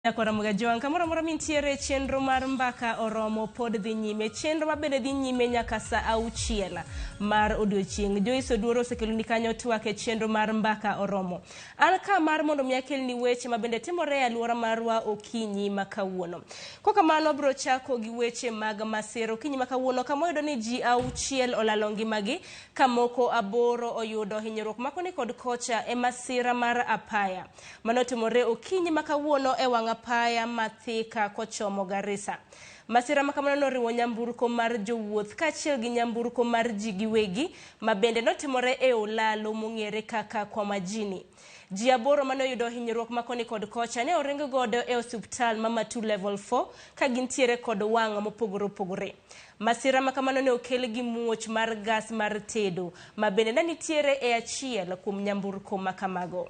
Nyakwar Ramogi Ajwang', kamoro amora mintiere chenro mar mbaka oromo pod dhi nyime. Chenro ma bende dhi nyime nyaka sa auchiel mar odiochieng'. Joyce Oduor osekeloni kanyo twak e chenro mar mbaka oromo. An ka mar mondo mi akelni weche ma bende timore e alwora marwa okinyi ma kawuono. Kokamano abiro chako gi weche mag masira okinyi ma kawuono kama wayudo ni ji auchiel olalo ngimagi ka moko aboro oyudo hinyruok ma koni kod kocha e masira mar apaya. Mano otimore okinyi ma kawuono e wang' apaya ma Thika kochomo Garissa. Masira ma kamano noriwo nyamburko mar jowuoth kaachiel gi nyamburko mar ji giwegi ma bende notimore e olalo mong'ere kaka Kwamajini. Ji aboro mane oyudo hinyruok ma koni kod kocha ne oring godo e osuptal ma Matuu Level 4 ka gintiere kod wang' mopogore opogore. Masira ma kamano ne okel gi muoch mar gas mar tedo ma bende ne nitiere e achiel kuom nyamburko ma kamago.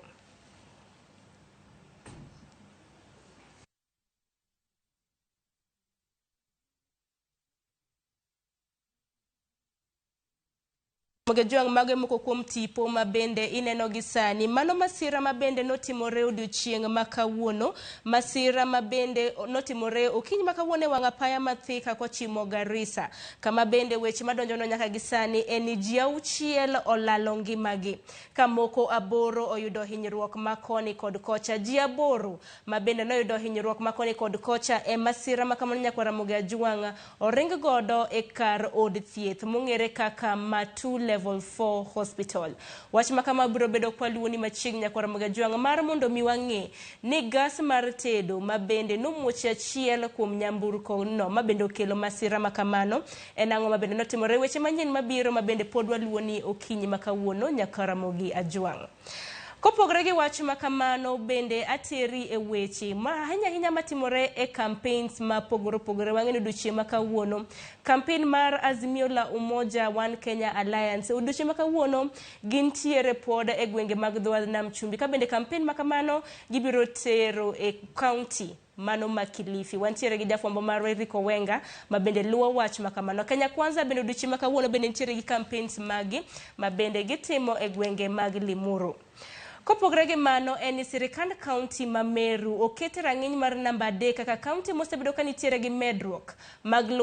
Jwang' mago e moko kuom tipo ma bende ineno gi sani. Mano masira ma bende notimore odiochieng' ma kawuono. Masira ma bende notimore okinyi ma kawuono e wang' apaya ma Thika kochimo Garissa. Kama bende weche madonjono nyaka gi sani en ni ji auchiel olalo ngimagi. Ka moko aboro oyudo hinyruok ma koni kod kocha. Ji aboro ma bende noyudo hinyruok ma koni kod kocha e masira ma kamano nyakwar Ramogi Ajwang' oring godo e kar od thieth mong'ere kaka Matuu Level 4 Hospital. Wach ma kama biro bedo kwaluwoni machiegni nyakwar Ramogi Ajwang' mar mondo mi wang'e ni gas mar tedo ma bende nomuoch e achiel kuom nyamburko no ma bende okelo masira ma kamano En ang'o ma bende notimore? Weche manyien mabiro ma bende pod waluwoni okinyi ma kawuono nyaka Ramogi Ajwang'. Kopogore gi wach ma kamano bende ateri e weche ma ahinya ahinya matimore e campaigns ma pogore opogore. Wang'e ni odiochieng' ma kawuono campaign mar Azimio la Umoja One Kenya Alliance odiochieng' ma kawuono gintiere pod e gwenge mag dho wadh nam chumbi ka bende campaign ma kamano gibiro tero e county mano ma Kilifi. Wantiere gi jafwambo marwa Eric Owenga ma bende luwo wach ma kamano. Kenya Kwanza bende odiochieng' ma kawuono bende nitiere gi campaigns magi ma bende gitimo e gwenge mag Limuru. Kopogre gi mano en ni sirikand kaunti ma Meru okete rang'iny mar namba adek kaka kaunti mosebedo ka nitiere gi medruok mag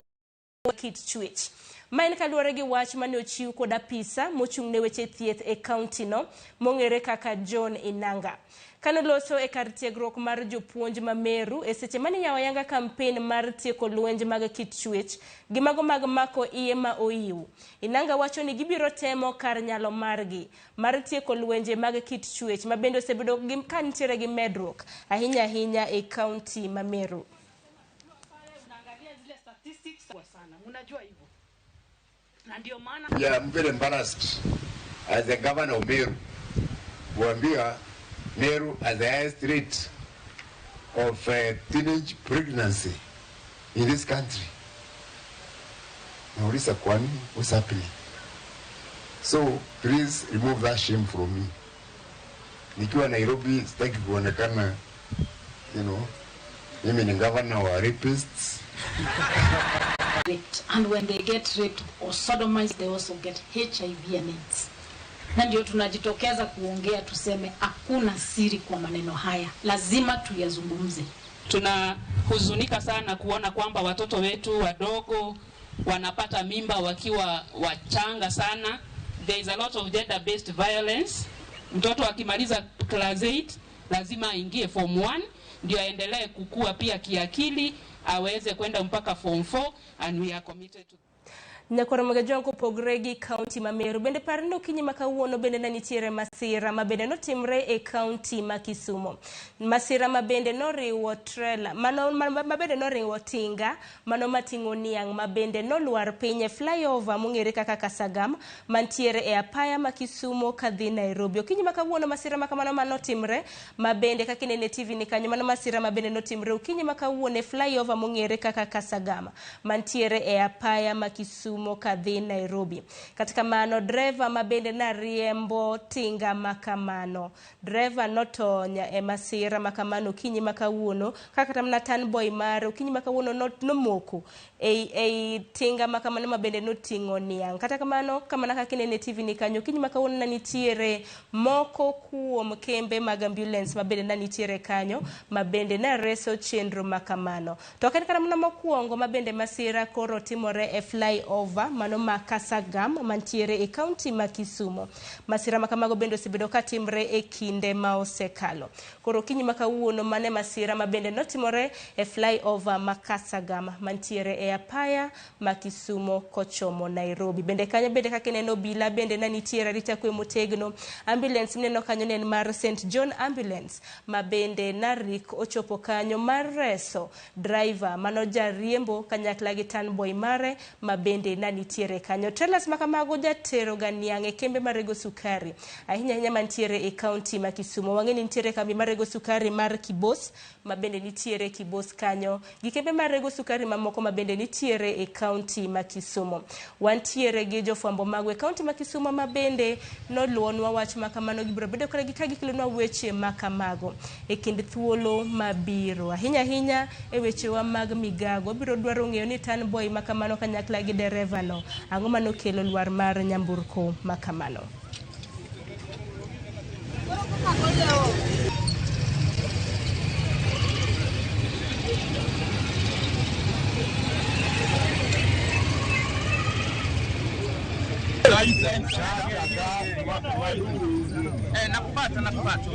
kit chwech. Ma en kaluwore gi wach mane ochiw kod apisa mochung' ne weche thieth e kaunti no mong'ere kaka John Inanga. Kane oloso e kar tiegruok mar jopuonj ma Meru e seche mane iyawo ayanga kampen mar tieko lwenj mag kit chwech gi mago mag mako iye ma oiw, Inanga wacho ni gibiro temo kar nyalo margi mar tieko lwenje mag kit chwech ma bende osebedo ka nitiere gi medruok ahinya ahinya e kaunti ma Meru. Yeah, I'm very embarrassed as the governor of Meru kuambia Meru has the highest rate of teenage pregnancy in this country. Nauliza kwani what's happening? So please remove that shame from me. Nikiwa Nairobi sitaki kuonekana mimi ni governor wa rapists. Raped. And when they get raped or sodomized, they also get HIV and AIDS. Na ndio tunajitokeza kuongea tuseme hakuna siri kwa maneno haya, lazima tuyazungumze. Tunahuzunika sana kuona kwamba watoto wetu wadogo wanapata mimba wakiwa wachanga sana. There is a lot of gender based violence. Mtoto akimaliza class 8 lazima aingie form 1 ndio aendelee kukua pia kiakili aweze kwenda mpaka form 4, and we are committed to Nyakwar Ramogi Ajwang' kopogre gi kaunti ma Meru bende par ni okinyi ma kawuono bende ne nitiere masira ma bende notimre e kaunti ma Kisumo. Masira ma bende noriwo trela mano ma bende noriwo tinga mano mating'o niang' ma bende nolwar piny e flyover mong'ere kaka Kasagam mantiere e apaya ma Kisumo kadhi Nairobi. Okinyi ma kawuono masira ma kamano manotimre ma bende kaka inene e TV ni kanyo mano masira ma bende notimre okinyi ma kawuono e flyover mong'ere kaka Kasagam mantiere e apaya ma Kisumo. Kisumo kadhi Nairobi. Kata kamano dreva ma bende nariembo tinga makamano, dreva notony e masira makamano okinyi ma kawuono, kaka kata mana tanboy mare okinyi ma kawuono nomoko ei tinga makamano ma bende noting'o niang'. Kata kamano kamana kaka inene e TV ni kanyo, okinyi ma kawuono ne nitiere moko kuom kembe mag ambulance ma bende ne nitiere kanyo ma bende ne reso chenro makamano. To ok en kata mana mokwongo ma bende masira koro timore e flyover mano ma Kasagam mantiere e kaunti ma Kisumo. Masira makamago bende osebedo katimre e kinde ma osekalo. Koro okinyi ma kawuono mane masira ma bende notimore e flyover ma Kasagam mantiere e apaya ma Kisumo kochomo Nairobi. Bende kanyo bende kaka ineno obila bende ne nitiere arita kwe motegno. Ambulance mineno kanyo ne en mar St John Ambulance ma bende narik ochopo kanyo mar reso driver mano jariembo kanyakla gi tanboy mare ma bende ne nitiere kanyo. Trailers makamago jatero ga niang' e kembe marego sukari ahinya ahinya mantiere e kaunti ma Kisumo. Wang'e ni nitiere kambi marego sukari mar Kibos ma bende nitiere Kibos kanyo gi kembe marego sukari mamoko ma bende nitiere e kaunti ma Kisumo. Wantiere gi jofwambo magwa e kaunti ma Kisumo ma bende noluonwa wach makamano, gibiro bedo kodgi ka gikelonwa weche makamago e kind thuolo mabiro. Ahinya ahinya e wechewa mag migago, wabiro dwaro ng'eyo ni tanboy makamano kanyakla gi dereva no ang'o manokelo lwar mar nyamburko makamano. Nakupata, nakupata.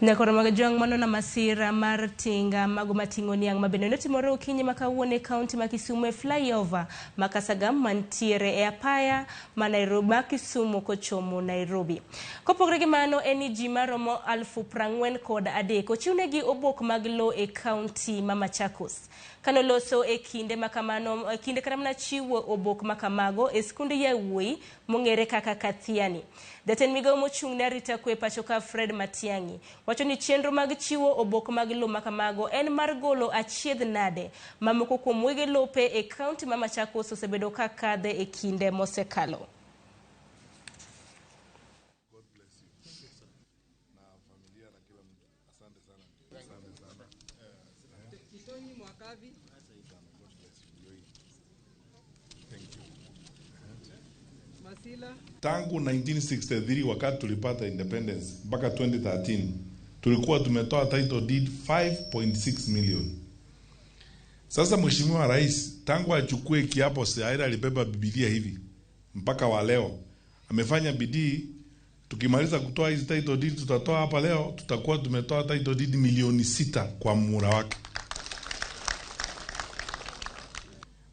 Nyakoro mag jwang' mano na masira mar tinga mago mating'o niang' ma bende notimore okinyi ma kawuono e kaunti ma Kisumu e flyover ma Kasagam mantiere e apaya ma Nairobi ma Kisumu kochomo Nairobi. Kopogore gi mano en ni ji maromo 43,000 ochiwnegi obok mag lowo e kaunti ma Machakos. Kanoloso e kinde makamano, kinde kata mana chiwo obok makamago e skund yawuoyi mong'ere kaka Kathiani. Jatend migawo mochung' ne arita kwe pacho ka Fred Matiang'i wacho ni chenro mag chiwo obok mag lowo makamago en mar golo achiedh nade ma moko kuom wege lope e kaunti ma Machakos osebedo ka kadhe e kinde mosekalo. Tangu 1963 wakati tulipata independence mpaka 2013 tulikuwa tumetoa title deed 5.6 million. Sasa Mheshimiwa Rais tangu achukue kiapo Saira alibeba Biblia hivi mpaka wa leo amefanya bidii. Tukimaliza kutoa hizi title deed tutatoa hapa leo, tutakuwa tumetoa title deed milioni 6 kwa muhula wake.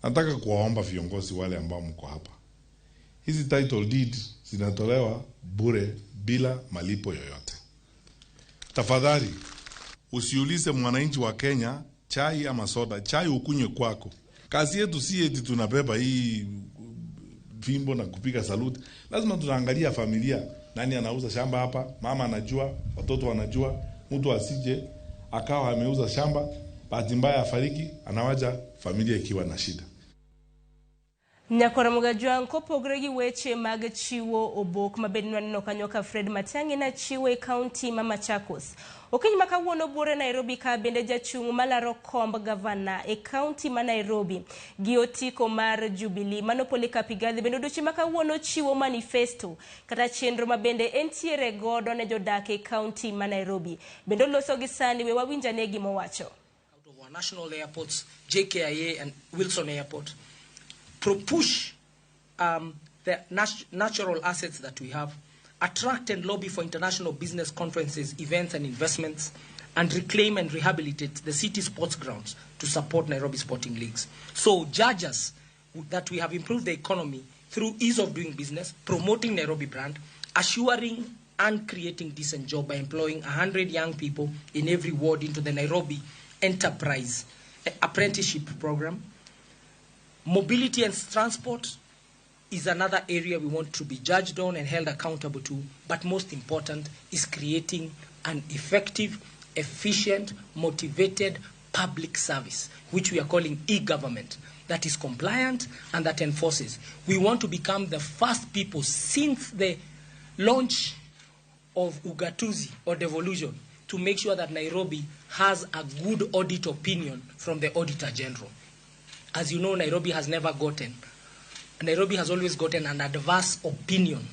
Nataka kuwaomba viongozi wale ambao mko hapa, hizi title deed zinatolewa bure bila malipo yoyote. Tafadhali usiulize mwananchi wa Kenya chai ama soda, chai ukunywe kwako. Kazi yetu si eti tunabeba hii fimbo na kupiga saluti. Lazima tunaangalia familia, nani anauza shamba hapa, mama anajua, watoto wanajua. Mtu asije akawa ameuza shamba, bahati mbaya afariki, anawacha familia ikiwa na shida. Nyakwar Mugajwang' kopogre gi weche mag chiwo obok mabende nwaneno kanyo ka Fred Matiang'i nachiwo e kaunti ma Machakos. Okinyi ma kawuono buore Nairobi ka bende jachung' malaro komb gavana e kaunti ma Nairobi gi otiko mar Jubilee mano Polycarp Igathe bende odiochieng' ma kawuono chiwo manifesto kata chenro ma bende entiere godo ne jodak e kaunti ma Nairobi. Bende oloso gi sani we wawinj ane gimowacho. Out of our national airports, JKIA and Wilson Airport, push the natural assets that we have, attract and lobby for international business conferences, events and investments, and reclaim and rehabilitate the city sports grounds to support Nairobi sporting leagues. So judge us that we have improved the economy through ease of doing business, promoting Nairobi brand, assuring and creating decent job by employing 100 young people in every ward into the Nairobi Enterprise Apprenticeship Program. Mobility and transport is another area we want to be judged on and held accountable to, but most important is creating an effective, efficient, motivated public service, which we are calling e-government, that is compliant and that enforces. We want to become the first people since the launch of Ugatuzi or devolution to make sure that Nairobi has a good audit opinion from the Auditor General. As you know, Nairobi has never gotten, Nairobi has always gotten an adverse opinion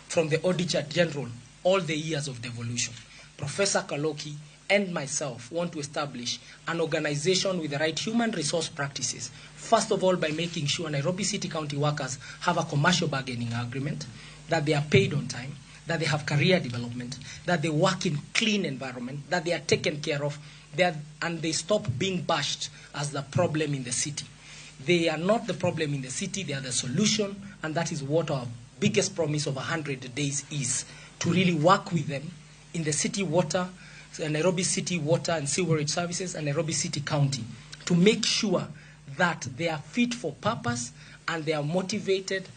from the Auditor General all the years of devolution. Professor Kaloki and myself want to establish an organization with the right human resource practices. First of all, by making sure Nairobi City County workers have a commercial bargaining agreement, that they are paid on time, that they have career development, that they work in clean environment, that they are taken care of, and they stop being bashed as the problem in the city. They are not the problem in the city, they are the solution, and that is what our biggest promise of 100 days is, to really work with them in the city water, Nairobi City Water and Sewerage Services and Nairobi City County, to make sure that they are fit for purpose and they are motivated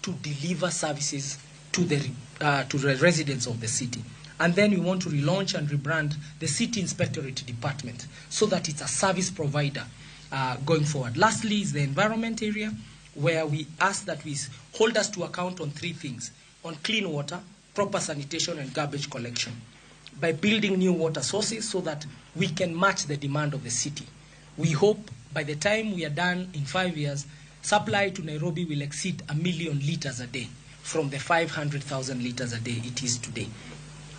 to deliver services to the residents of the city. And then we want to relaunch and rebrand the City Inspectorate Department so that it's a service provider going forward. Lastly is the environment area, where we ask that we hold us to account on three things: on clean water, proper sanitation, and garbage collection, by building new water sources so that we can match the demand of the city. We hope by the time we are done in 5 years, supply to Nairobi will exceed 1 million liters a day from the 500,000 liters a day it is today.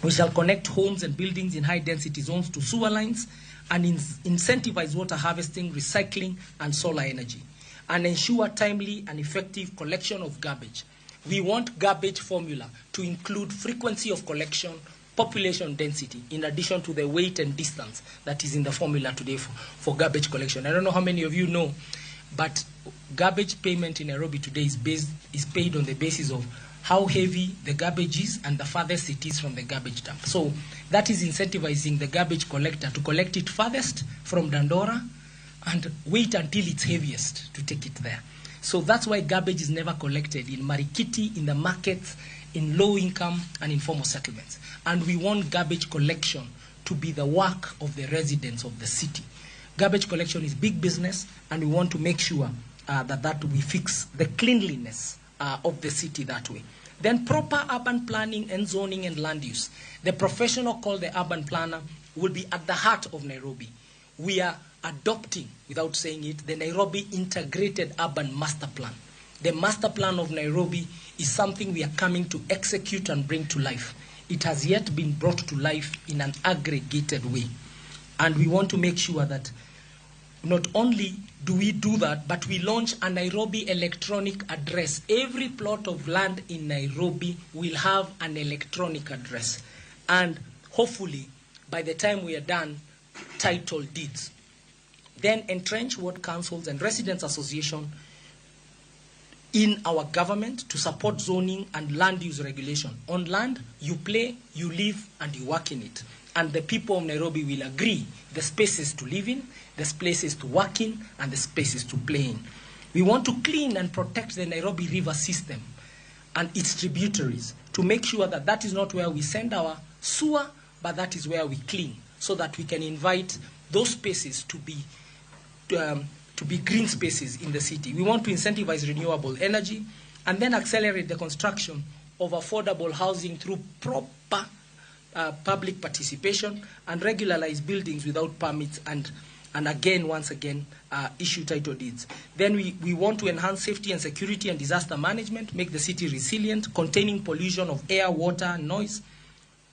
We shall connect homes and buildings in high-density zones to sewer lines and incentivize water harvesting, recycling, and solar energy, and ensure timely and effective collection of garbage. We want garbage formula to include frequency of collection, population density, in addition to the weight and distance that is in the formula today for garbage collection. I don't know how many of you know, but garbage payment in Nairobi today is paid on the basis of how heavy the garbage is and the farthest it is from the garbage dump. So that is incentivizing the garbage collector to collect it farthest from Dandora and wait until it's heaviest to take it there. So that's why garbage is never collected in Marikiti, in the markets, in low income and informal settlements. And we want garbage collection to be the work of the residents of the city. Garbage collection is big business, and we want to make sure that we fix the cleanliness of the city that way. Then proper urban planning and zoning and land use. The professional called the urban planner will be at the heart of Nairobi. We are adopting, without saying it, the Nairobi Integrated Urban Master Plan. The master plan of Nairobi is something we are coming to execute and bring to life. It has yet been brought to life in an aggregated way. And we want to make sure that not only do we do that, but we launch a Nairobi electronic address. Every plot of land in Nairobi will have an electronic address. And hopefully, by the time we are done, title deeds. Then entrench ward councils and residents association in our government to support zoning and land use regulation. On land, you play, you live, and you work in it. And the people of Nairobi will agree the spaces to live in, the spaces to work in, and the spaces to play in. We want to clean and protect the Nairobi River system and its tributaries to make sure that that is not where we send our sewer, but that is where we clean, so that we can invite those spaces to be to be green spaces in the city. We want to incentivize renewable energy and then accelerate the construction of affordable housing through proper public participation and regularize buildings without permits and again, once again, issue title deeds. Then we want to enhance safety and security and disaster management, make the city resilient, containing pollution of air, water, and noise,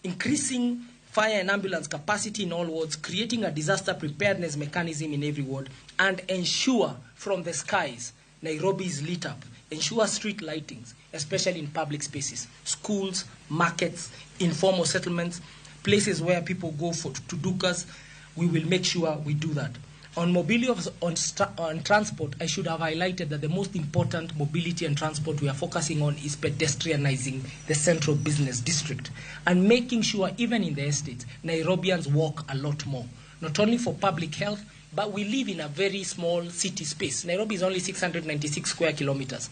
increasing fire and ambulance capacity in all wards, creating a disaster preparedness mechanism in every ward, and ensure from the skies Nairobi is lit up. Ensure street lightings, especially in public spaces, schools, markets, informal settlements, places where people go to dukas. We will make sure we do that. On mobility on transport, I should have highlighted that the most important mobility and transport we are focusing on is pedestrianizing the central business district and making sure even in the estates, Nairobians walk a lot more, not only for public health, but we live in a very small city space. Nairobi is only 696 square kilometers.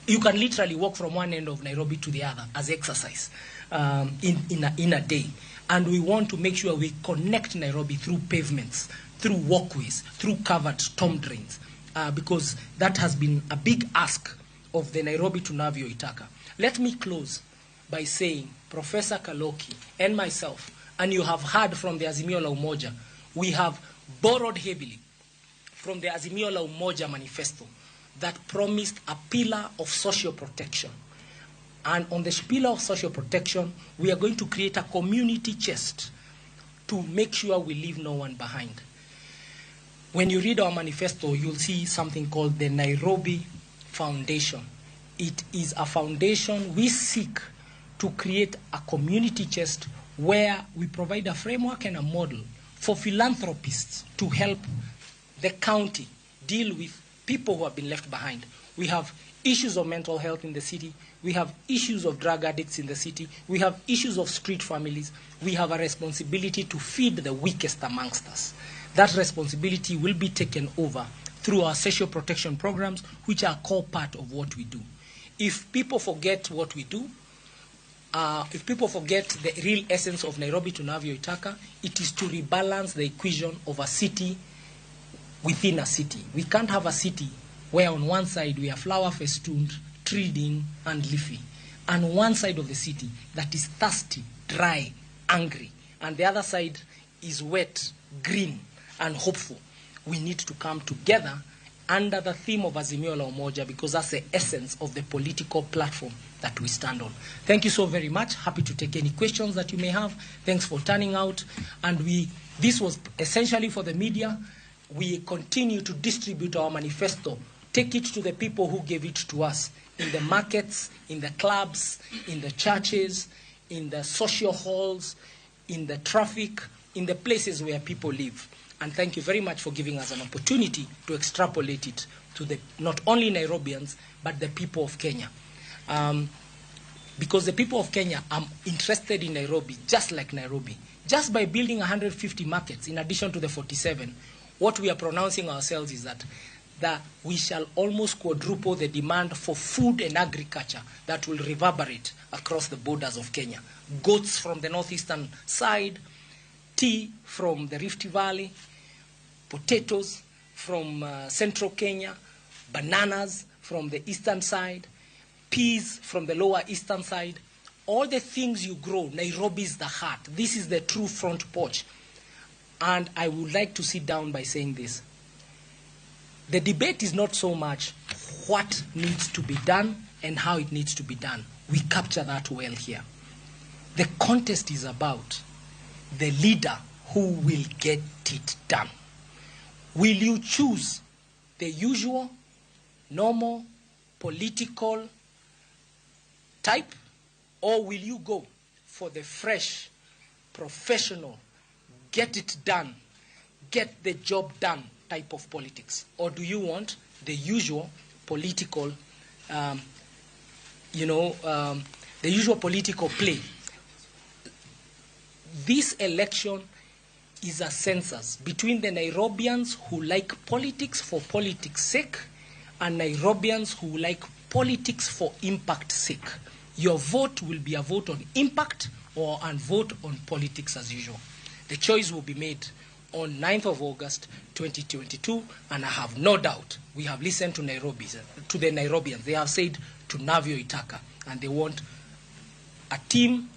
You can literally walk from one end of Nairobi to the other as exercise in a day. And we want to make sure we connect Nairobi through pavements, through walkways, through covered storm drains, because that has been a big ask of the Nairobi Tunavyoitaka. Let me close by saying Professor Kaloki and myself, and you have heard from the Azimio la Umoja, we have borrowed heavily from the Azimio la Umoja manifesto that promised a pillar of social protection. And on the pillar of social protection, we are going to create a community chest to make sure we leave no one behind. When you read our manifesto, you'll see something called the Nairobi Foundation. It is a foundation we seek to create a community chest where we provide a framework and a model for philanthropists to help the county deal with people who have been left behind. We have issues of mental health in the city. We have issues of drug addicts in the city. We have issues of street families. We have a responsibility to feed the weakest amongst us. That responsibility will be taken over through our social protection programs, which are a core part of what we do. If people forget what we do, if people forget the real essence of Nairobi Tunavyoitaka, it is to rebalance the equation of a city within a city. We can't have a city where on one side we are flower festooned, treed-in, and leafy, and one side of the city that is thirsty, dry, angry, and the other side is wet, green, and hopeful. We need to come together under the theme of Azimio la Umoja, because that's the essence of the political platform that we stand on. Thank you so very much. Happy to take any questions that you may have. Thanks for turning out. And this was essentially for the media. We continue to distribute our manifesto. Take it to the people who gave it to us, in the markets, in the clubs, in the churches, in the social halls, in the traffic, in the places where people live. And thank you very much for giving us an opportunity to extrapolate it to the not only Nairobians, but the people of Kenya. Because the people of Kenya are interested in Nairobi, just like Nairobi. Just by building 150 markets in addition to the 47, what we are pronouncing ourselves is that we shall almost quadruple the demand for food and agriculture that will reverberate across the borders of Kenya. Goats from the northeastern side, tea from the Rift Valley, potatoes from central Kenya, bananas from the eastern side, peas from the lower eastern side. All the things you grow, Nairobi is the heart. This is the true front porch. And I would like to sit down by saying this. The debate is not so much what needs to be done and how it needs to be done. We capture that well here. The contest is about the leader who will get it done. Will you choose the usual, normal, political type, or will you go for the fresh, professional, get it done, get the job done type of politics? Or do you want the usual political, the usual political play? This election is a census between the Nairobians who like politics for politics' sake and Nairobians who like politics for impact's sake. Your vote will be a vote on impact or a vote on politics as usual. The choice will be made on 9th of August 2022, and I have no doubt we have listened to Nairobi, to the Nairobians. They have said tunavyoitaka, and they want a team,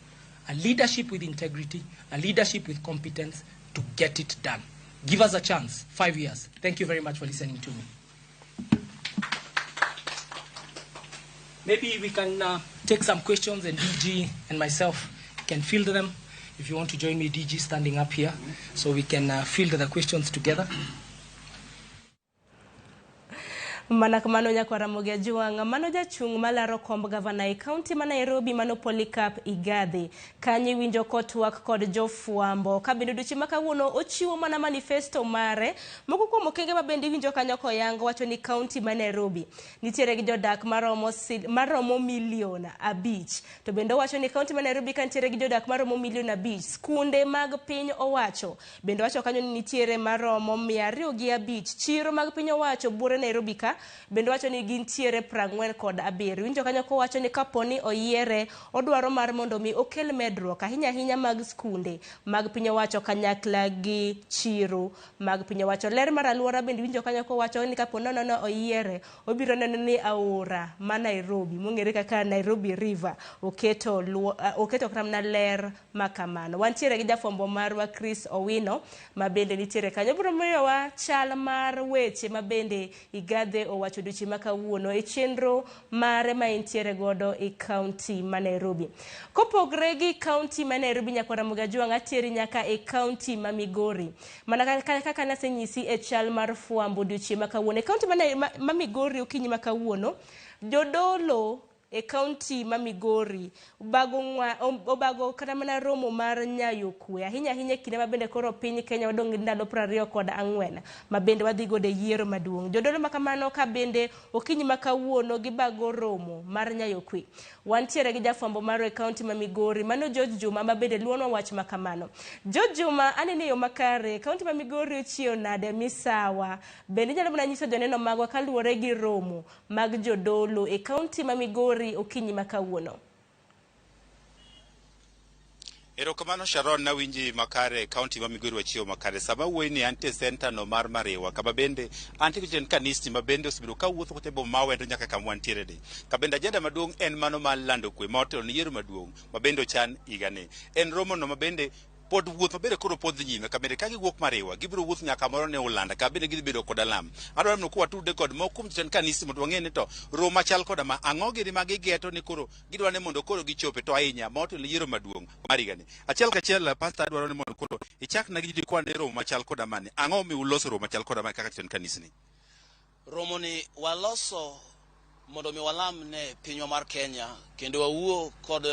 a leadership with integrity, a leadership with competence to get it done. Give us a chance, 5 years. Thank you very much for listening to me. Maybe we can take some questions, and DG and myself can field them. If you want to join me, DG, standing up here, so we can field the questions together. Mana kamano nyakwar Ramogi Ajwang', mano jachung' malaro komb gavana e kaunti ma Nairobi mano Polycarp Igathe. Kanyo iwinjo kotwak kod jofwambo. Ka bende odiochieng' ma kawuono ochiwo mana manifesto mare. Moko kuom okenge ma bende iwinjo kanyo koyango wacho ni kaunti ma Nairobi nitiere gi jodak maromo milion 5. To bende owacho ni kaunti ma Nairobi ka nitiere gi jodak maromo milion 5. Skunde mag piny owacho. Bende owacho kanyo ni nitiere maromo 205. Chiro mag piny owacho buore Nairobi ka bende wacho ni gintiere 47. Winjo kanyo kowacho ni kaponi oyiere odwaro mar mondo mi okel medruok ahinya ahinya mag skunde mag piny owacho kanyakla gi chiro mag piny owacho. Ler mar aluora bende winjo kanyo kowacho ni kapo nono oyiere obiro neno ni aora ma Nairobi mong'ere kaka Nairobi River oketo kata mana ler makamano. Wantiere gi jafwambo marwa Chris Owino ma bende nitiere kanyo. Obiro miyowa chal mar weche ma bende Igathe owacho odiochieng' ma kawuono e chenro mare ma entiere godo e kaunti ma Nairobi. Kopogre gi kaunti ma Nairobi, nyakwar Ramogi Ajwang' ateri nyaka e kaunti ma Migori. Mana kaka nasenyisi e chal mar fwambo odiochieng' ma kawuono. E kaunti ma Migori okinyi ma kawuono, jodolo e kaunti ma Migori obago kata mana romo mar nyayo kwe ahinya ahinya e kinde ma bende koro piny Kenya wadong' gi ndalo 24 ma bende wadhi godo e yiero maduong'. Jodolo ma kamano ka bende okinyi ma kawuono gibago romo mar nyayo kwe. Wantiere gi jafwambo marwa e kaunti ma Migori mano George Juma ma bende luonwa wach ma kamano. George Juma, anene yo makare, kaunti ma Migori ochiewo nade misawa? Bende inyalo mana nyiso joneno magwa kaluwore gi romo mag jodolo e kaunti ma Migori okinyi ma kawuono? Erokamano Sharon, nawinji makare. Kaunti ma Migori wachiewo makare. Sama wuoyi ni antie center no mar Mariwa, kama bende antie gi jotend kanisni ma bende osebedo kawuotho kote boma ma Awendo nyaka kama wantiere ni. Ka bende agenda maduong' en mano mar lando kwe ma otelo ni yiero maduong' ma bende ochan higani. En romo no ma bende pod wuoth mabende koro pod dhi nyime, kabende ka giwuok Mariwa gibiro wuoth nyaka moro ne Ulanda, ka bende gidhi bedo kod alam. Adwaro mondo watude kod moko kuom jotend kanisni mondo wang'e ni to romo machal koda ma ang'o gini ma gigeto ni koro gidwa ni mondo koro gichope to ahinya ma otelo yiero maduong' mar higani. Achiel kachiel, pastor, adwaro ni mondo koro ichak na gi ji kwane romo machal koda mane. Ang'o momiyo uloso romo machal koda ma kaka jotend kanisni? Romo ni waloso mondo mi walam ne pinywa mar Kenya kendo wawuo kod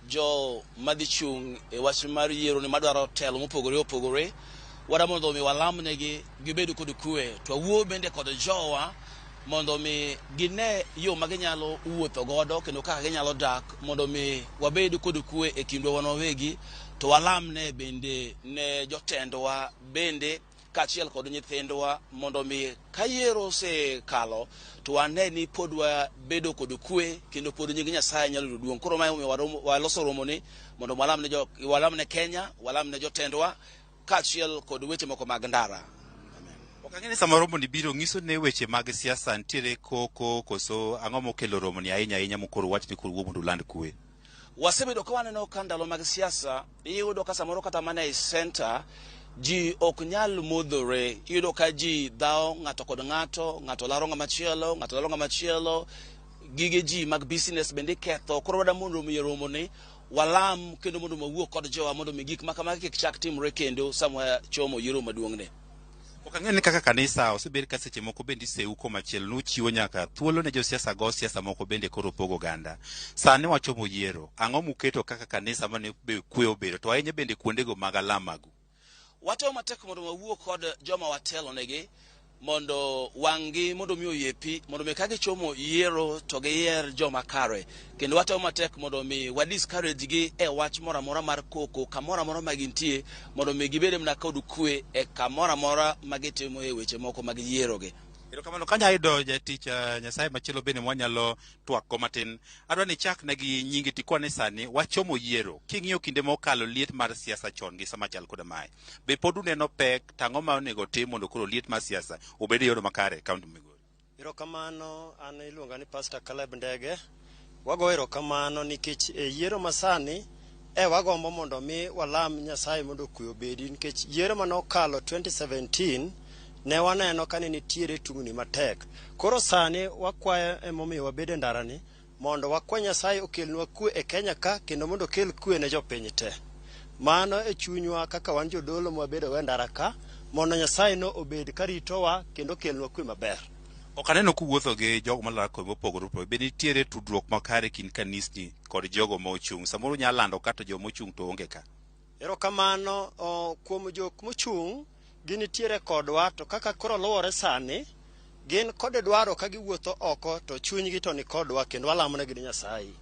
jo madhi chung' e wach mar yiero ni madwaro telo mopogore opogore. Wadwa mondo mi walam negi gibed kod kwe, to wawuo bende kod jowa mondo mi gine yo ma ginyalo wuotho godo kendo kaka ginyalo dak mondo mi wabed kod kwe e kindwa wan wawegi, to walam ne bende ne jotendwa bende kaachiel kod nyithindwa mondo mi ka yiero osekalo to wane ni pod wabedo kod kwe kendo pod nying Nyasaye nyalo yudo duong'. Koro mae omiyo waloso romoni mondo walam ne Kenya, walam ne jotendwa kaachiel kod weche moko mag ndara. Ok ang'e ni sama romo ni biro nyiso ne weche mag siasa nitiere koko koso ang'o mokelo romo ni ahinya ahinya mokoro wach ni koro wuo mondo uland kwe? Wasebedo ka waneno ka ndalo mag siasa iyudo ka samoro kata mana e center ji ok nyal modhore. Iyudo ka ji dhawo ng'ato kod ng'ato, ng'ato laro ng'ama chielo, ng'ato laro ng'ama chielo, gige ji mag business bende iketho. Koro wadwa mondo mi romo ni walam kendo mondo wawuo kod jowa mondo mi gik ma kamagi kik chak timre kendo sama wachomo yiero maduong'ni. Ok ang'e ni kaka kanisa osebed ka seche moko bende iseu komachielo nuchiwo nyaka thuolo ne josiasa go siasa moko bende koro pogo oganda. Sani wachomo yiero, ang'o muketo kaka kanisa mane be kwe obedo to ahinya bende kuondego mag alam magu? Watemo matek mondo wawuo kod joma watelo negi mondo wang'gi mondo mi oyepi, mondo mi ka gichomo yiero to giyier joma kare. Kendo watemo matek mondo mi wa discourage gi e wach moro amora mar koko kamoro amora ma gintie, mondo mi gibed mana kod kwe e kamoro amora ma gitimo e weche moko mag yiero gi. Erokamano kanya yudo jatich Nyasaye machielo bende mwanyalo twak go matin. Adwa ni ichak ne gi nyingi tikwane sani wachomo yiero. King'iyo kinde mokalo liet mar siasa chon gi sama chal koda mae. Be pod uneno pek tang'o ma onego tim mondo koro liet mar siasa obed e yorno makare e kaunti ma Migori? Erokamano, an iluonga ni Pastor Caleb Ndege. Wago erokamano nikech e yiero masani e wagombo mondo mi walam Nyasaye mondo kwe obedi nikech yiero manokalo 2017 ne waneno ka ne nitiere tungni matek. Koro sani wakwayo emomiyo wabedo e ndarani mondo wakwa Nyasaye okelnwa kwe e Kenya ka kendo mondo okel kwe ne jopiny te. Mano e chunywa kaka wan jodolo mwabedo e ndara ka mondo Nyasaye no obed karitowa kendo okelnwa kwe maber. Ok aneno kuwuotho gi jogo malaro kwe mopogore opogore. Be nitiere tudruok makare e kind kanisni kod jogo ma ochung'? Samoro unyalo lando ka to joma ochung' to onge ka. Erokamano kuom jok mochung' ginitiere kodwa to kaka koro luwore sani gin kod dwaro ka giwuotho oko to chunygi to ni kodwa kendo walamonegi ni Nyasaye.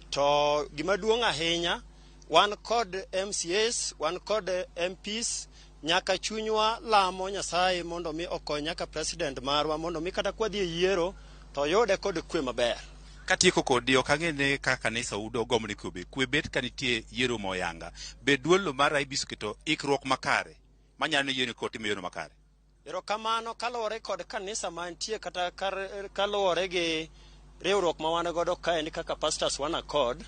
To gima duong' ahinya wan kod MCAs, wan kod MPs, nyaka chunywa lamo Nyasaye mondo mi okony nyaka president marwa mondo mi kata kwadhi e yiero to oyude kod kwe maber. Katieko kodi ok ang'e ni kaka kanisa udo gombo ni kwe obed. Kwe bet ka nitie yiero moyanga. Be duol mar IEBC oketo ikruok makare manyalo ni yiero kod timo yiero makare? Erokamano kaluwore kod kanisa mantie kata kaluwore gi riwruok ma wan godo kaendi kaka Pastors One Accord,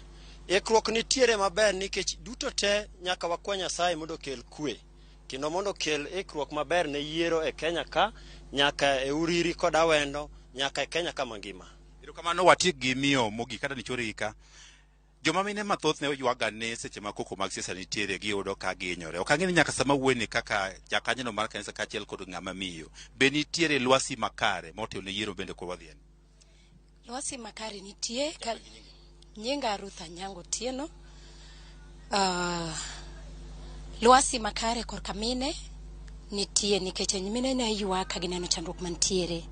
ikruok nitiere maber nikech duto te nyaka wakwa Nyasaye mondo okel kwe kendo mondo okel ikruok maber ne yiero e Kenya ka nyaka e Uriri kod Awendo nyaka e Kenya ka mangima. Erokamano watiek gi miyo mogik kata nichori ka. Joma mine mathoth ne ywaga ni seche ma koko mag siasa nitiere giyudo ka gihinyore. Ok ang'e ni nyaka sama wuoyeni kaka jakanyono mar kanisa kaachiel kod ng'ama miyo, be nitiere lwasi makare motelo ne yiero bende koro wadhiye? Lwasi makare nitie. Nyinga Ruth Anyango Otieno. Lwasi makare korka mine nitie nikech mine ne ywak ka gineno chandruok mantiere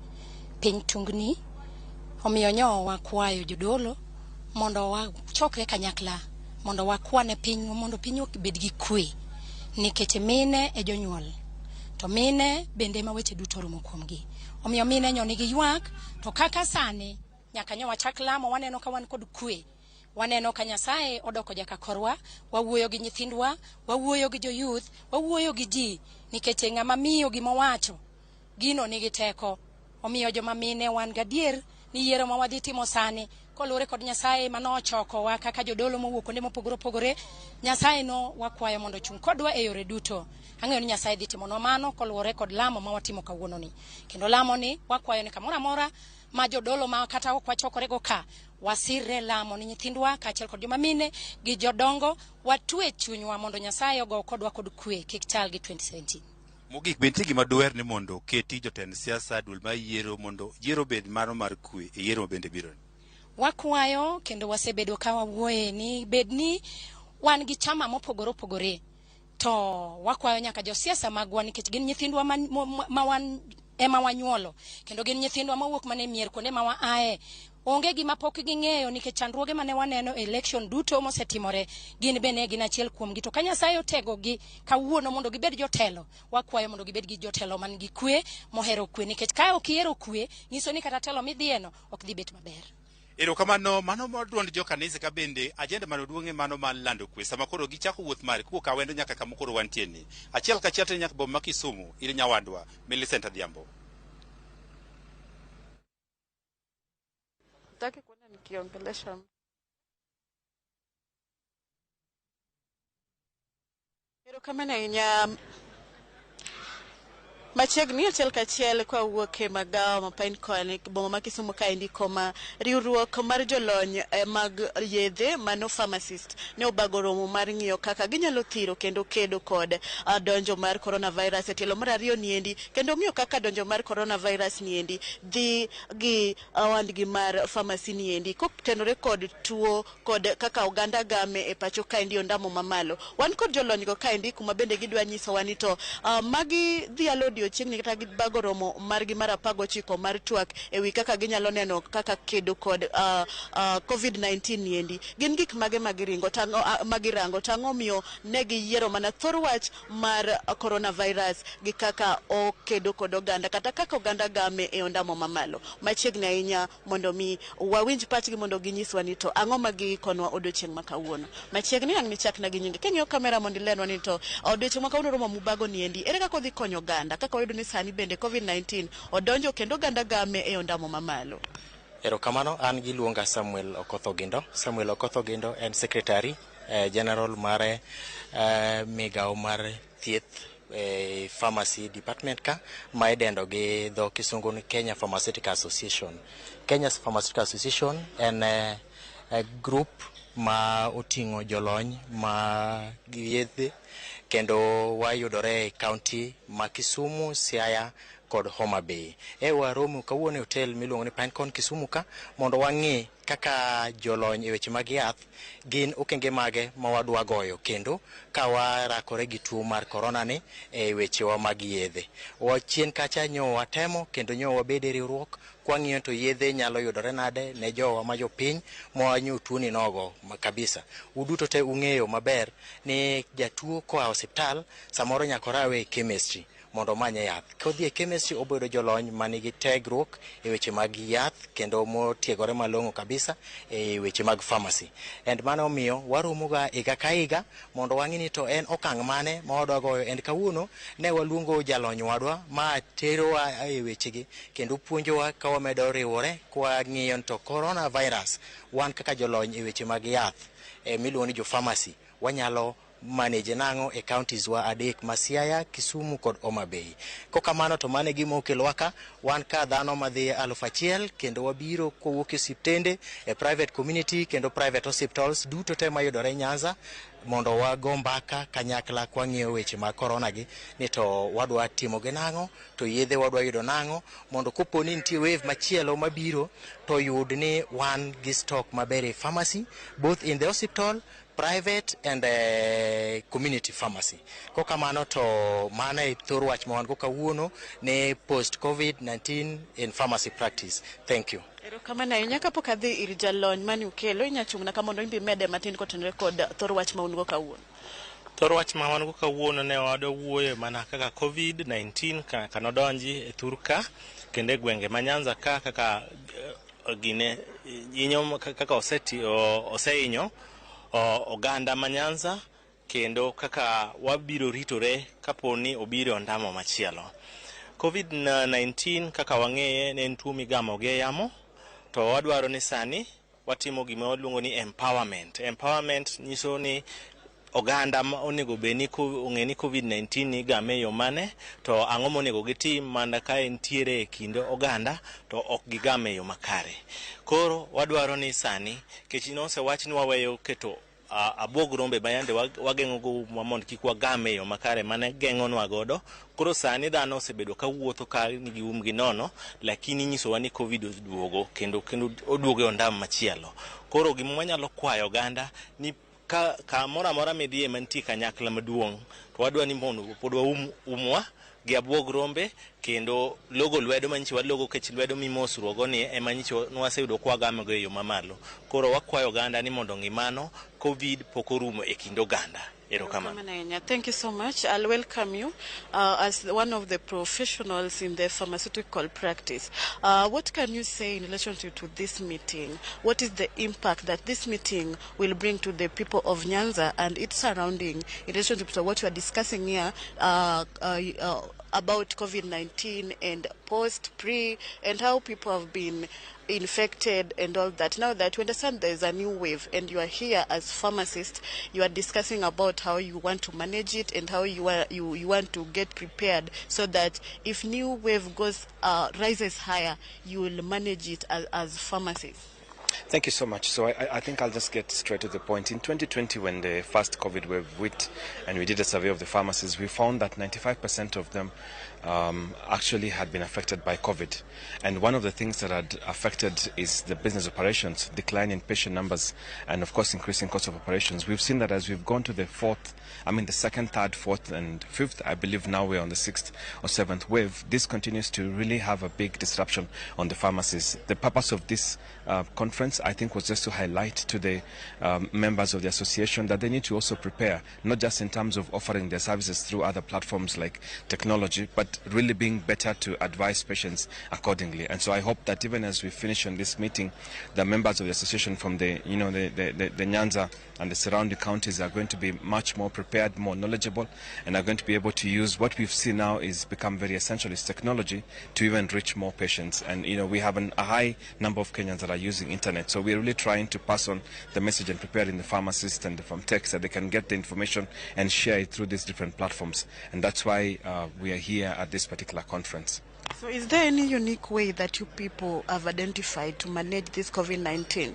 piny tungni. Omiyo nyo wakwayo jodolo mondo wachokre kanyakla mondo wakwane piny mondo piny obed gi kwe nikech mine e jonyuol to mine bende ema weche duto rumo kuomgi. Omiyo mine nyo nigi ywak to kaka sani nyaka nyo wachak lamo waneno ka wan kod kwe. Waneno ka Nyasaye odoko jaka korwa, wawuoyo gi nyithindwa, wawuoyo gi jo-youth, wawuoyo gi ji nikech ng'ama miyo gimowacho gino nigi teko. Omiyo joma mine wan gadier ni yiero ma wadhi timo sani koluwore kod Nyasaye manochokowa kaka jodolo mowuok kuonde mopogore opogore, Nyasaye no wakwayo mondo ochung' kodwa e yore duto. Ang'eyo ni Nyasaye dhi timonwa mano koluwore kod lamo ma watimo kawuononi. Kendo lamo ni wakwayo ni kamoro amora ma jodolo ma kata ok wachokorego ka, wasirre lamo ni nyithindwa kaachiel kod joma mine gi jodongo, watwe chunywa mondo Nyasaye ogo kodwa kod kwe kik chal gi 2017. Mogik, be nitie gima duher ni mondo oketi jotend siasa, duol mar yiero mondo yiero obed mano mar kwe e yiero mabende biro ni? Wakwayo kendo wasebedo ka wawuoye ni bed ni wan gi chama mopogore opogore to wakwayo nyaka josiasa magwa nikech gin nyithindwa ma wan ema wanyuolo kendo gin nyithindwa mawuok mana e mier kuonde ma waaye. Onge gima pok ging'eyo nikech chandruoge mane waneno e election duto mosetimore gin bende gin achiel kuomgi. To ka Nyasaye otegogi kawuono mondo gibed jotelo, wakwayo mondo gibed gi jotelo man gi kwe, mohero kwe, nikech ka ok ihero kwe, nyiso ni kata telo midhiyeno ok dhi bet maber. Erokamano, mano mar duond jo kanisa ka bende ajenda maduong' e mano mar lando kwe sama koro gichako wuoth mare kowuok Awendo nyaka kama koro wantie ni. Achiel kachiel to nyaka boma ma Kisumu ir nyawadwa Millicent Adhiambo. Sitaki kuona nikiongelesha. Erokamano ahinya. Machiegni achiel kachiel kwa wuok e magawa ma Pinecone boma ma Kisumu kaendi koma riwruok mar jolony mag yedhe mano pharmacist ne obago romo mar ng'iyo kaka ginyalo thiro kendo kedo kod donjo mar coronavirus e tielo mar ariyo niendi kendo ng'iyo kaka donjo mar coronavirus niendi dhi gi ohandgi mar pharmacy niendi kotenore kod tuo kod kaka oganda game e pacho kaendi ondamo mamalo. Wan kod jolony go kaendi kuma bende gidwa nyisowa ni to magi dhialo Odiochieng'ni kata gibago romo margi mar 19 mar twak ewi kaka ginyalo neno kaka kedo kod COVID-19 niendi. Gin gik mage magiringo tang'o magirango tang'o miyo ne giyiero mana thor wach mar coronavirus gi kaka okedo kod oganda kata kaka oganda game e ondamo mamalo machiegni ahinya mondo mi wawinj pachgi mondo ginyiswa ni to ang'o ma giikonwa odiochieng' ma kawuono. Machiegni ang' nichakna gi nyinge. King'iyo kamera mondo ilenwa ni to odiochieng' ma kawuono romo mubago niendi ere kaka odhi konyo oganda kaka wayudo ni sani bende COVID-19 odonjo kendo oganda game e ondamo mamalo. Erokamano, an giluonga Samuel Okoth Ogindo. Samuel Okoth Ogindo en secretary general mar migawo mar thieth e pharmacy department ka ma idendo gi dho kisungu ni Kenya Pharmaceutical Association. Kenya Pharmaceutical Association en group ma oting'o jolony ma yedhe kendo wayudore e county ma Kisumu, Siaya kod Homa Bay. E waromo kawuono e hotel miluongo ni Pinecone Kisumu ka mondo wang'i kaka jolony e weche mag yath gin okenge mage ma wadwa goyo kendo ka warakore gi tuo mar corona ni e wechewa mag yedhe. Chien kacha nyo watemo kendo nyo wabedo e riwruok kwang'iyo to yedhe nyalo yudore nade ne jowa ma jopiny ma tuo ni nogo kabisa. Uduto te ung'eyo maber ni jatuo koa osiptal samoro nyaka orawe e chemistry mondo omany yath. Kodhi e chemistry obedo jolony manigi tegruok e weche mag yath kendo motiegore malong'o kabisa e weche mag pharmacy. And mano omiyo waromo ga higa ka higa mondo wang'i ni to en okang' mane ma wadwa goyo. And kawuono ne waluongo jalony wadwa ma terowa e wechegi kendo puonjowa ka wamedo riwore kwang'iyo to coronavirus wan kaka jolony e weche mag yath miluongo ni jo pharmacy wanyalo manage nang'o e counties wa adek ma Siaya, Kisumu kod Homa Bay. Kokamano to mano e gima okelowa ka, wan ka dhano madhi 1000 kendo wabiro kowuok e osiptende, e private community kendo private hospitals duto te mayudore Nyanza mondo wago mbaka kanyakla kwang'iyo weche mag corona gi ni to wadwa timo gi nang'o, to yedhe wadwa yudo nang'o, mondo kopo ni nitie wave machielo mabiro to yud ni wan gi stock maber e pharmacy both in the hospital, private and community pharmacy. Kokamano to mano e thor wach ma wan go kawuono ne post COVID-19 in pharmacy practice. Thank you. Erokamano ahinya kapok adhi ir jalony mane ukelo inya chung'na ka mondo imbe imede matin kotenore kod thor wach ma un go kawuono. Thor wach ma wan go kawuono ne wadwa wuoyo mana kaka COVID-19 kaka nodonji e thur ka kendo e gwenge ma Nyanza ka kaka gine hinyo kaka osehinyo oganda ma Nyanza kendo kaka wabiro ritore kapo ni obiro e ondamo machielo. COVID-19 kaka wang'eye ne en tuo migamo gi yamo to wadwaro ni sani watimo gima waluongo ni empowerment. Empowerment nyiso ni oganda ma onego bed ni ong'e ni COVID-19 igame e yo mane to ang'o monego gitim mana ka entiere e kind oganda to ok gigame e yo makare. Koro wadwaro ni sani kech nosewach ni waweyo keto abuog rombe ma yande wageng'o go umwa mondo kik wagame e yo makare mane geng'onwa godo. Koro sani dhano osebedo ka wuotho ka nigi umgi nono lakini inyisowa ni COVID oduogo kendo oduogo e ondamo machielo. Koro gima wanyalo kwayo oganda ni ka kamoro amora midhiye mantie kanyakla maduong' to wadwa ni mondo pod waum umwa gi abuog rombe kendo logo lwedo manyicho walogo kech lwedo mimosruogo ni ema nyicho nwaseyudo kwagame go e yo mamalo. Koro wakwayo oganda ni mondo ong'i mano COVID pok orumo e kind oganda. Erokamano. Erokamano ahinya. Thank you so much. I'll welcome you as one of the professionals in the pharmaceutical practice. What can you say in relation to this meeting? What is the impact that this meeting will bring to the people of Nyanza and its surrounding in relation to what we are discussing here about COVID-19 and post, pre, and how people have been infected and all that? Now that we understand there is a new wave and you are here as pharmacists, you are discussing about how you want to manage it and how you want to get prepared so that if new wave goes rises higher, you will manage it as pharmacists. Thank you so much. So I think I'll just get straight to the point. In 2020, when the first COVID wave hit and we did a survey of the pharmacies, we found that 95% of them actually had been affected by COVID. And one of the things that had affected is the business operations, decline in patient numbers, and of course increasing cost of operations. We've seen that as we've gone to the fourth, I mean the second, third, fourth, and fifth, I believe now we're on the sixth or seventh wave. This continues to really have a big disruption on the pharmacies. The purpose of this conference, I think, was just to highlight to the members of the association that they need to also prepare, not just in terms of offering their services through other platforms like technology, but really being better to advise patients accordingly. And so I hope that even as we finish on this meeting, the members of the association from the, you know, the Nyanza and the surrounding counties are going to be much more prepared, more knowledgeable, and are going to be able to use what we've seen now is become very essential is technology to even reach more patients. And, you know, we have a high number of Kenyans that are using internet. So we're really trying to pass on the message and preparing the pharmacists and the pharmtechs that they can get the information and share it through these different platforms. And that's why we are here at this particular conference. So is there any unique way that you people have identified to manage this COVID-19?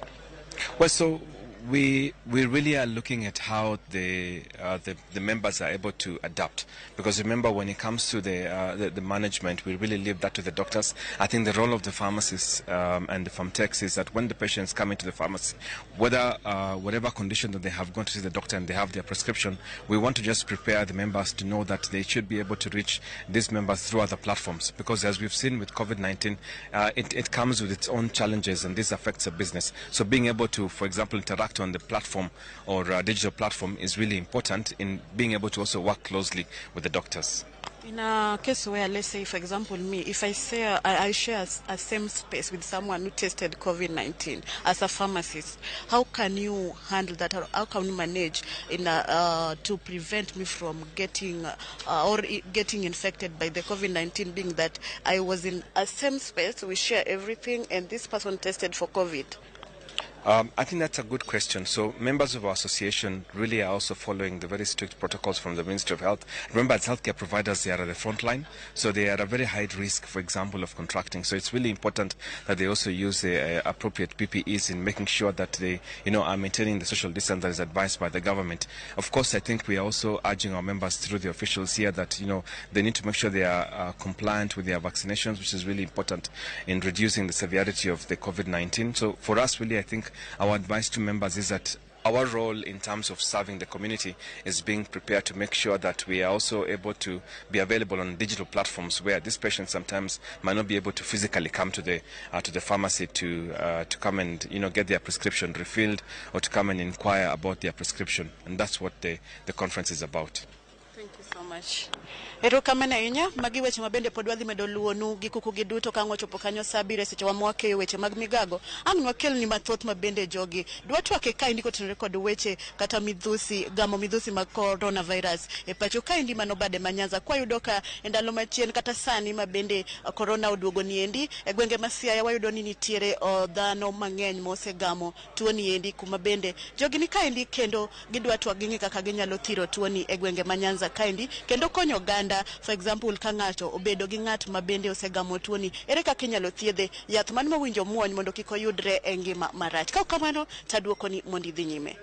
Well, so we really are looking at how the members are able to adapt, because remember, when it comes to the management, we really leave that to the doctors. I think the role of the pharmacists and the pharmtechs is that when the patients come into the pharmacy, whether whatever condition that they have gone to see the doctor and they have their prescription, we want to just prepare the members to know that they should be able to reach these members through other platforms, because as we've seen with COVID-19, it comes with its own challenges, and this affects the business. So being able to, for example, interact on the platform or digital platform is really important in being able to also work closely with the doctors. In a case where, let's say, for example, me, if I say I share a same space with someone who tested COVID-19 as a pharmacist, how can you handle that, or how can you manage in to prevent me from getting or getting infected by the COVID-19, being that I was in a same space, we share everything, and this person tested for COVID? I think that's a good question. So members of our association really are also following the very strict protocols from the Ministry of Health. Remember, as healthcare providers, they are at the front line, so they are at a very high risk, for example, of contracting. So it's really important that they also use the appropriate PPEs in making sure that they, you know, are maintaining the social distance that is advised by the government. Of course, I think we are also urging our members through the officials here that, you know, they need to make sure they are compliant with their vaccinations, which is really important in reducing the severity of the COVID-19. So for us, really, I think our advice to members is that our role in terms of serving the community is being prepared to make sure that we are also able to be available on digital platforms where these patients sometimes might not be able to physically come to the pharmacy to come and, you know, get their prescription refilled or to come and inquire about their prescription. And that's what the conference is about. Thank you so much. Erokamano ahinya. Magi weche mabende pod wadhi medo luwonu gi kuku gi duto ka ang' wachopo kanyo sa 7 seche wa mwakeyo weche mag migago. Ang' nwakelni mathoth mabende jogi dwa twake kaendi kotenore kod weche kata midhusi, gamo midhusi mag coronavirus e pacho kaendi mano bade ma Nyanza. Kwayudo ka e ndalo machien kata sani mabende corona oduogo niendi e gwenge ma Siaya, wayudo ni nitiere dhano mang'eny mosegamo tuo niendi, kuma bende jogi ni kaendi kendo gidwa twak ging'e kaka ginyalo thiro tuoni e gwenge ma Nyanza kaendi kendo konyo oganda. For example, ka ng'ato obedo gi ng'at ma bende osegamo tuoni, ere kaka inyalo thiedhe, yath man mowinjo muony mondo kik oyudre e ngima marach. Ka ok kamano, taduokoni mondo idhi nyime.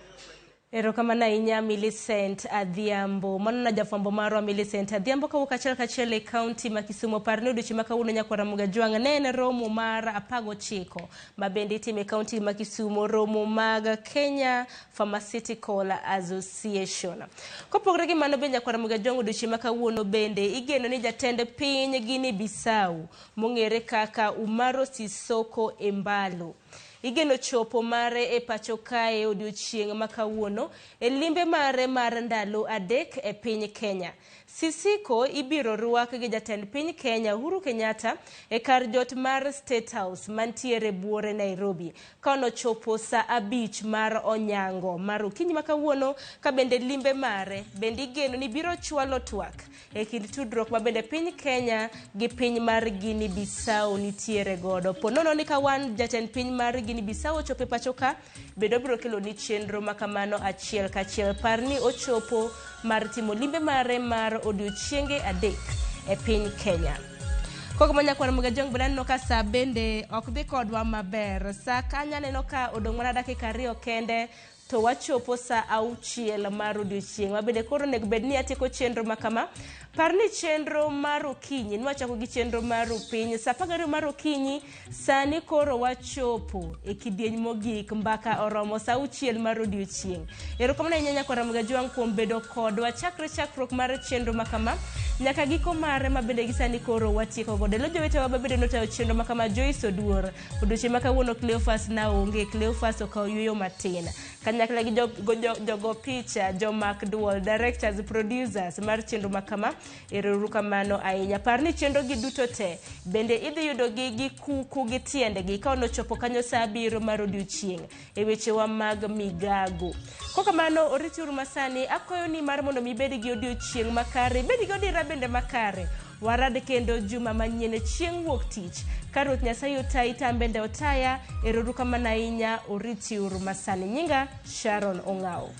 Erokamano ahinya Millicent Adhiambo. Mano na jafwambo marwa Millicent Adhiambo kawuok achiel kachiel e kaunti ma Kisumu. Par ni odiochieng' ma kawuono nyakwara Mugajwang' ne en romo mar 19 ma bende itimo e kaunti ma Kisumu, romo mag Kenya Pharmaceutical Association. Kopogore gi mano be nyakwara Mugajwang' odiochieng' ma kawuono bende igeno ni jatend piny Guinea Bissau mong'ere kaka Umaro Sissoco Embalo igeno chopo mare e pacho kae odiochieng' ma kawuono e limbe mare mar ndalo 3 e piny Kenya. Sisiko ibiro rwak gi jatend piny Kenya Uhuru Kenyatta e kar jot mar State House mantiere buore Nairobi ka nochopo sa 5 mar onyango mar okinyi ma kawuono. Ka bende limbe mare bende igeno ni biro chwalo twak e kind tudruok ma bende piny Kenya gi piny mar Guinea Bissau nitiere godo. Po nono ni ka wan jatend piny mar Guinea Bissau ochopo e pacho ka, bende obiro kelo ni chenro makamano achiel kachiel. Par ni ochopo mar timo limbe mare mar odiochienge 3 e piny Kenya. Koko ma nyakwar Mugajong bende aneno ka sa bende ok dhi kodwa maber. Sa kanyo aneno ka odong' mana dakika ariyo kende to wachopo sa auchiel mar odiochieng' ma bende koro onego bed ni atieko chenro ma kama. Par ni chenro mar okinyi, nwachako gi chenro mar piny sa 12 mar okinyi, sani koro wachopo e kidieny mogik, mbaka oromo sa auchiel mar odiochieng'. Erokamano ahinya nyakwar Mugajwang' kuom bedo kodwa chakre chakruok mar chenro ma kama nyaka giko mare ma bende gi sani koro watieko godo. Elo jowetewa ma bende notayo chenro ma kama Joyce Oduor, odiochieng' ma kawuono Cleophas na onge, Cleophas okawo yueyo matin. Kanyakla gi jogo picha, jomak duol, directors, producers mar chenro ma kama, erouru kamano ahinya. Par ni chenro gi duto te bende idhi yudo gi kuku gi tiendgi ka onochopo kanyo sa 7 mar odiochieng' e wechewa mag migago. Kokamano oritiuru masani, akwayo ni mar mondo mi ibed gi odiochieng' makare, ibed gi odira bende makare. Warad kendo juma manyien chieng' wuok tich. Ka Ruoth Nyasaye otayi tam bende otaya, erouru kamano ahinya, oritiuru masani. Nyinga Sharon Ong'awo.